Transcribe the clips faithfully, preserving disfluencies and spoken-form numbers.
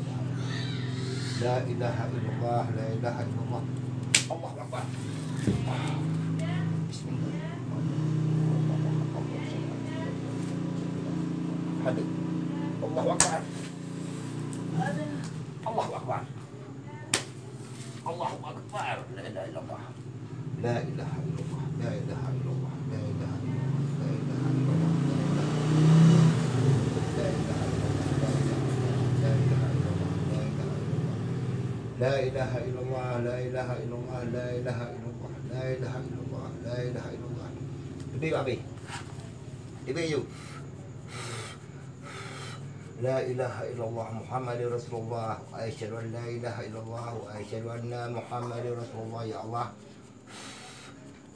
ilaha illallah. La ilaha illallah, la ilaha illallah. Allahu Akbar. Bismillah. Hadir. Allahu Akbar. Allahu Akbar. Allahu Akbar. La ilaha illallah. La ilaha illallah. La ilaha illallah. La ilaha illallah. La ilaha illallah. La ilaha illallah. La ilaha illallah. La ilaha illallah. Leubeh habéh. Leubeh yuk. La ilaha illallah Muhammadur Rasulullah. Asyhadu an la ilaha illallah wa asyhadu anna Muhammadar Rasulullah. Ya Allah.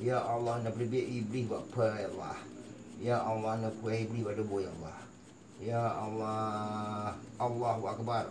Ya Allah, na peuleubiet Iblih bak peue, ya Allah. Ya Allah, na peue Iblih bak tuboh, ya Allah. Ya Allah. Allahu Akbar.